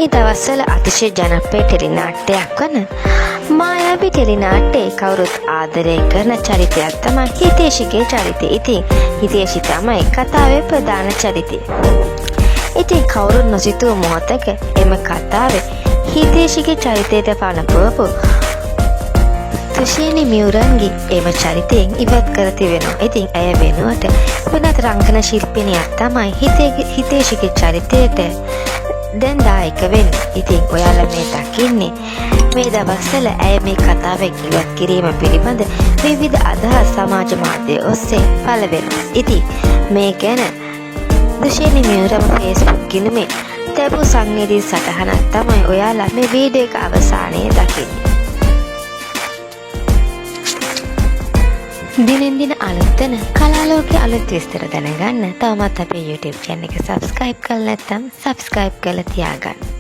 මේ දවස්වල අතිශය ජනප්‍රිය ටෙලි නාට්‍යයක් වන මායාවී ටෙලි නාට්‍යයේ කවුරුත් ආදරය කරන චරිතයක් තමයි හිතේෂිගේ චරිතය. ඉතින් හිතේෂි තමයි කතාවේ ප්‍රධාන චරිතය. ඉතින් කවුරුත් නොසිතූ මොහොතක එම කතාවේ හිතේෂිගේ චරිතයට පනපුවපු තුෂේනි මියුරන්ගේ එම චරිතයෙන් ඉවත් කර තිබෙනවා. ඉතින් ඇය වෙනුවට වෙනත් රංගන ශිල්පිනියක් තමයි හිතේෂිගේ චරිතයට දැන් දායක වෙන්නේ. ඉතින් ඔයාලා මේ දකින්නේ මේ දවස්වල ඇය මේ කතාවෙන් ඉවත් කිරීම පිළිබඳ විවිධ අදහස් සමාජ මාධ්‍ය ඔස්සේ පළ වෙනවා. ඉතින් මේ ගැන දුෂේනි මියුරම ෆේස්බුක් ගිණුමේ තැබූ සංවේදී සටහනක් තමයි ඔයාලා මේ වීඩියෝ එක අවසානයේ දකින්නේ. දිනෙන් දින අලුත් වෙන කලා ලෝකයේ අලුත් විස්තර දැනගන්න තවමත් අපේ YouTube channel එක subscribe කරලා නැත්නම් subscribe කරලා තියාගන්න.